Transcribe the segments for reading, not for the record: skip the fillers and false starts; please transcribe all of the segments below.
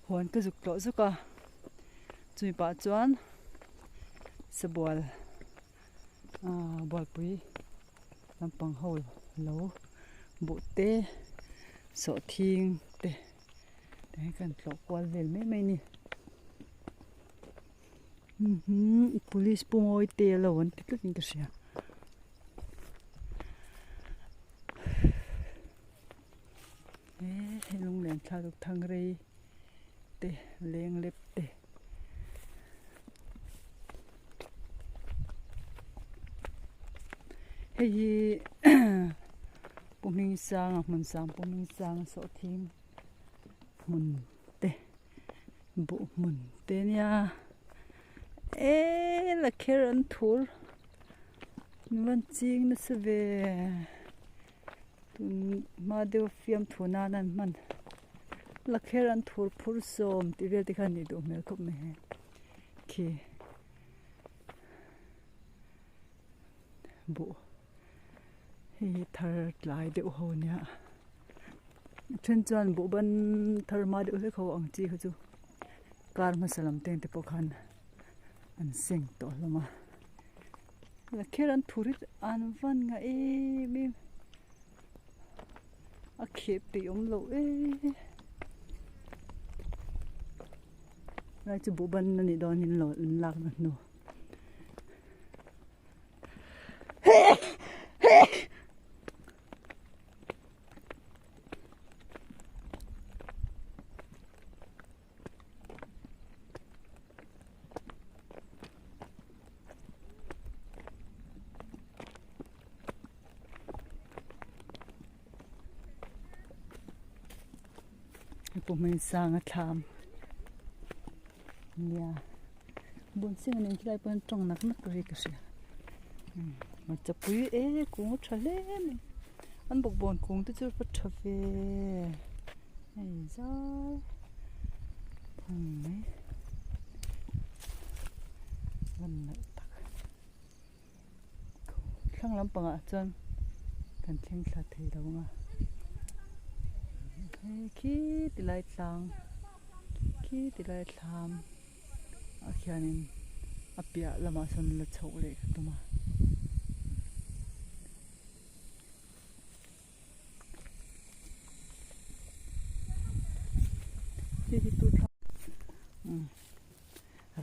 Huan ka zuk tlawh zuk a, chumi pah chuan sabual ah bualpui lampang ho lo buh te sawhthing te te hi kan tlawh kual vel mai mai a ni. Police pu ngawi te lo an ti tlat in ka hria. He lunglen thla chu thangrei te leng lep te hei hi pu hming sanga hmun sang pu hming sanga sawhthing hmun te buh hmun te a nia eee lakher an thur an van ching nasa ve. Tun hma deuh fiamthu nan an hman lakher an thur phur sawm tih vel te khan nih duh hmel khawp mai hei khi buh hei hi thar tlai deuh ho ania a then chuan buh ban thar hma deuh hlek ho ang chi kha chu kar hmasa lam teng te pawh khan an seng tawh hlawm a. Lakher an thurit an van nga em em a khep peih awm loh e lai chu buh ban a nih dawn in lo in lak na hnu. Pumei sang a thlam nia bun sing anih khilai pawh hian tawng nak nak ri ka hria hmarcha pui e kung a tha hle mai an bawkbawn kung te chu a va tha ve hei zai phung mai van nalh tak thlang lampangah chuan kan thleng thla thei lo ang a hei khi ti lai tlang khi ti lai thlam ah khianin a piah lamah sawn la chhoh leh ka tum a.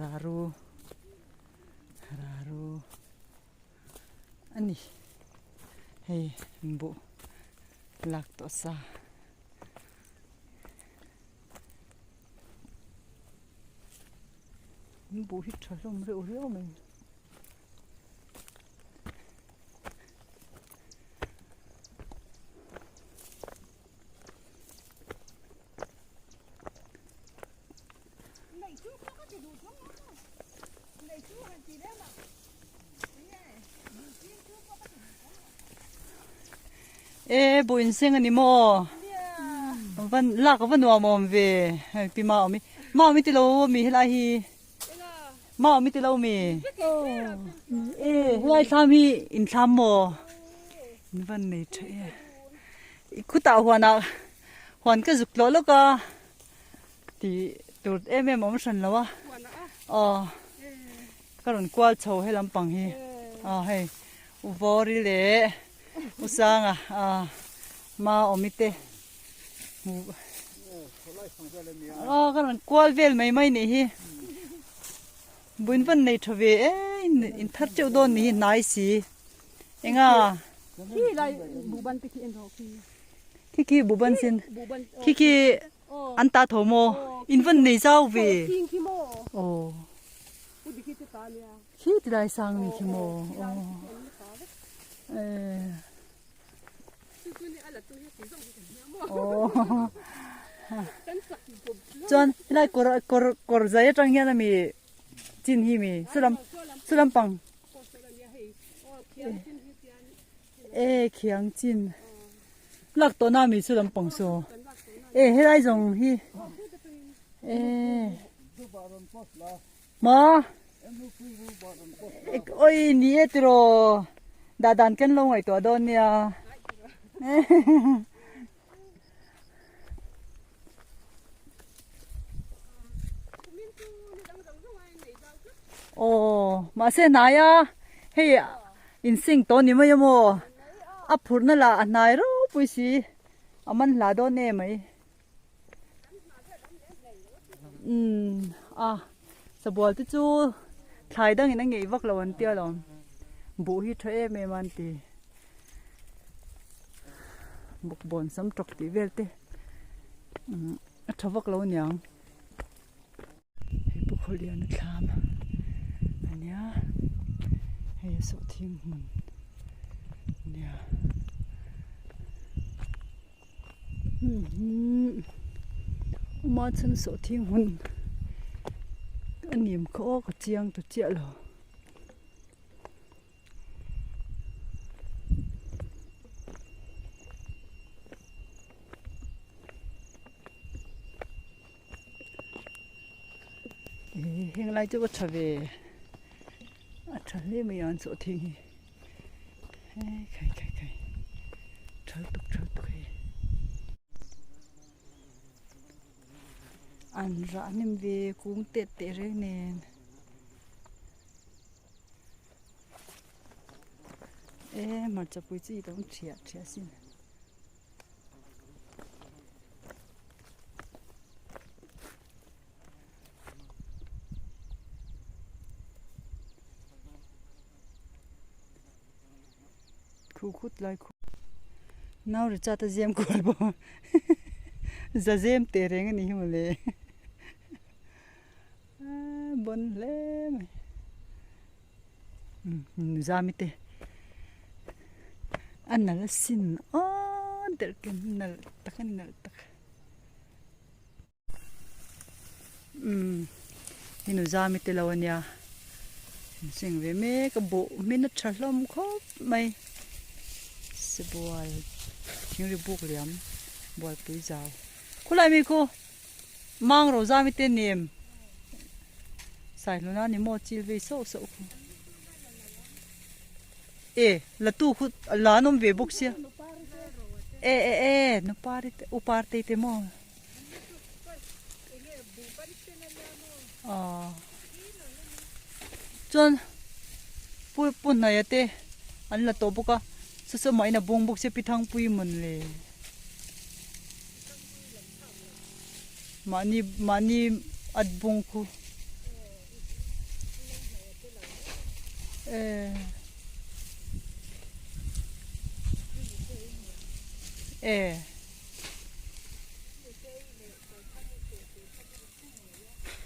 Raru raru a ni hei buh lak tawh sa. Buh hi tha hlawm reuh riau mai. E buh inseng a ni maw van lak a va nuam awm ve hei pi maumi maumi ti lo ami helai hi. Mau mi ti lo mi. E helai thlam hi in thlam maw? In van nei tha e. I khutah huanah huan ka zuk tlawh lawk a ti tur em em a awm hran lo a. Aw ka rawn kual chho he lampang hi. Aw hei U Vawri leh U Sanga ah Maawmi te hmuh aw ka rawn kual vel mai mai nih hi buin van nei tha ve e in thar teuh dawn nih hi hnai si enga khi khi buhban sin khi khi an ta tho maw in van nei zau ve aw khi ti lai sang ni khi maw aw e. Chuan helai kawr kawr kawr zai atang hian ami chin hi mi saw saw lampang e khiang chin lak tawh na mi saw lampang saw e helai zawng hi e maw oi ni e tiraw dah dan kan lo ngaihtuah dawn nia Mahse hnaia hei insing tawh ni mai a maw? A phurhna lah a hnai ropui si, a man hla dawn em mai. Umm a sabual te chu thlai dangin a ngeih vak lo an tia lawm, buh hi tha em em a an ti. Bawkbawn sam tawk tih vel te umm a tha vak lo aniang. Hei pu Khawliana thlam a nia hei a sawhthing hmun a nia awma chuan sawhthing hmun a nim kha aw ka chiang ta chiah lo. Heng lai chu ka tha ve a tha hle mai a an chawh thing hi hei khai khai khai tha lutuk tha lutuk hei an rah hnem ve kung tet teh reng nen. E hmarcha pui chi te awm thiah thiah sin. Khu khut lai khu nau ri chat a zem kual bawk za zem teh reng a ni hi mawle bon hle mai Nuzami te a nalh asin aw derh ken nalh tak a ni nalh tak umm hi Nuzami te lo ania an seng ve mek a buh hmin a tha hlawm khawp mai sabual thingri buk liam bualpui zau khulai mi khu. Mang ro zami te nem Saihluna ni maw chil vei sauh sauh khu e la tu khu la an awm ve bawk sia e e e nupari te upar te te maw aw chuan pu pu hnaia te an la tawh bawk a saw saw mah in a bawng bawk sia pi thangpui mawn le. Mahni mahni at bung khu e e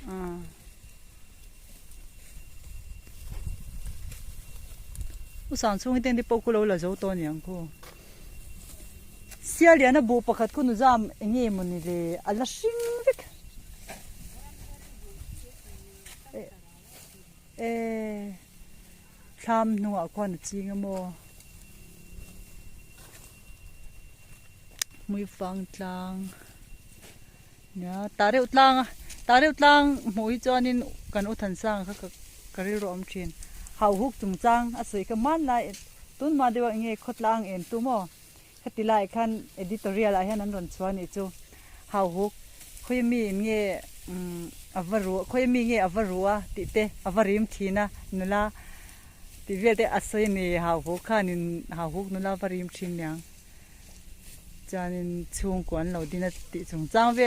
a u sang chhung hi te pawh khu lo la zo tawh aniang khu. Sial liana buh pakhat khu nuzam eng nge mawni le a la hring vek e thlam hnungah khuan a ching a maw hmuifang tlang nia tah reuh tlang a tah reuh tlang hmuh hi chuanin kan u Thansanga kha ka rilru a awm thin hauhuk chungchang a sawi kha hmanlai. Tunhma deuh ah nge khawtlang en tu maw? Heti laiah khan editorial ah hian an rawn chhuah anih chu. Hauhuk, khawi mi in nge a va ru, khawi mi nge a va ru a tih te, a va rim thin a nula tih vel te a sawi a ni. Hauhuk khanin hauhuk nula va rim thin niang. Chuanin chhungkua an lo din a tih chungchang vel.